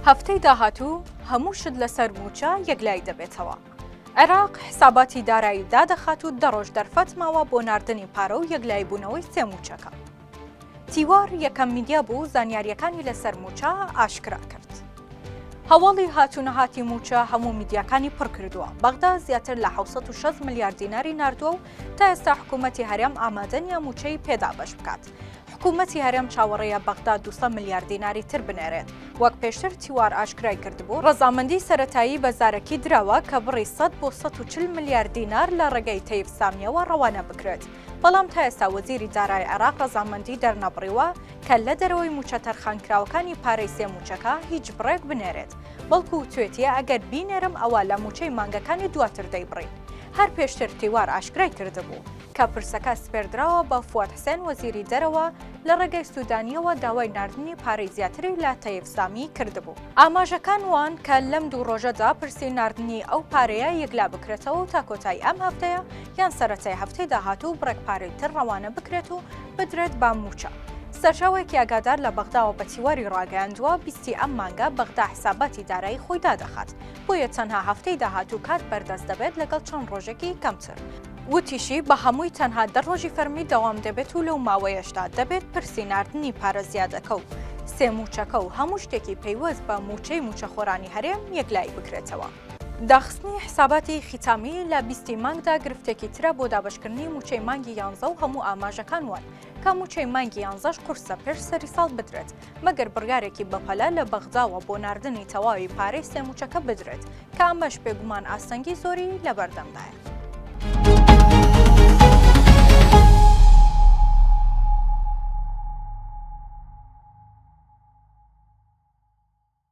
هەفتەی داهاتوو هەموو شت لەسەر مووچە یەکلایی دەبێتەوە. عێراق حساباتی دارایی دادەخات و دە ڕۆژ دەرفەت ماوە بۆ ناردنی پارە و یەکلاییبوونەوەی سێ مووچەکە. تیوار یەکەم میدیا بوو زانیارییەکانی لەسەر مووچە ئاشکرا کرد. هەواڵی هات و نەهاتی مووچە هەموو میدیاکانی پڕ کردووە. بەغدا زیاتر لە 760 ملیار دیناری ناردووە و تا ئێستا حکوومەتی هەرێم ئامادە نییە مووچەی پێ دابەش بکات. حکوومەتی هەرێم چاوەڕێیە بەغدا 200 ملیار دیناری تر بنێرێت. وەک پێشتر تیوار ئاشکرای کردبوو، ڕەزامەندی سەرەتایی بە زارەکی دراوە کە بڕی 100 بۆ 140 ملیار دینار لە ڕێگەی تەیف سامییەوە ڕەوانە بکرێت. بەڵام تا ئێستا وەزیری دارایی عێراق ڕەزامەندی دەرنەبڕیوە کە لە دەرەوەی مووچە تەرخانکراوەکانی پارەی سێ مووچەکە هیچ بڕێک بنێرێت، بەڵکو وتوێتیە ئەگەر بینێرم ئەوا لە مووچەی مانگەکانی دواتر دەیبڕین. هەر پێشتر تیوار ئاشکرای کردبوو، کە پرسەکە سپێردراوە بە فواد حسێن وەزیری دەرەوە لە ڕێگەی سودانییەوە داوای ناردنی پارەی زیاتری لە تەیف سامی کردبوو. ئاماژەکان وان کە لەم دوو ڕۆژەدا پرسی ناردنی ئەو پارەیە یەکلا بکرێتەوە و تا کۆتایی ئەم هەفتەیە یان سەرەتای هەفتەی داهاتوو بڕێک پارەی تر ڕەوانە بکرێت و بدرێت بە مووچە. سەرچاوەیەکی ئاگادار لە بەغداوە بە تیواری ڕاگەیاندووە، بیستی ئەم مانگە بەغدا حساباتی دارایی خۆی دادەخات، بۆیە تەنها هەفتەی داهاتوو کات بەردەست دەبێت لەگەڵ چەند ڕۆژێکی کەمتر. وتیشی، بە هەمووی تەنها دە ڕۆژی فەرمی دەوام دەبێت و لەو ماوەیەشدا دەبێت پرسی ناردنی پارە زیادەکە و سێ مووچەکە و هەموو شتێکی پەیوەست بە مووچەی مووچەخۆرانی هەرێم یەکلایی بکرێتەوە. داخستنی حساباتی خیتامی لە بیستی مانگدا گرفتێکی ترە بۆ دابەشکردنی مووچەی مانگی یانزە و هەموو ئاماژەکان وان کە مووچەی مانگی یانزەش قورسە پێش سەری ساڵ بدرێت مەگەر بڕیارێکی بەپەلە لە بەغداوە بۆ ناردنی تەواوی پارەی سێ مووچەکە بدرێت کە ئەمەش بێگومان ئاستەنگی زۆری لەبەردەمدایە.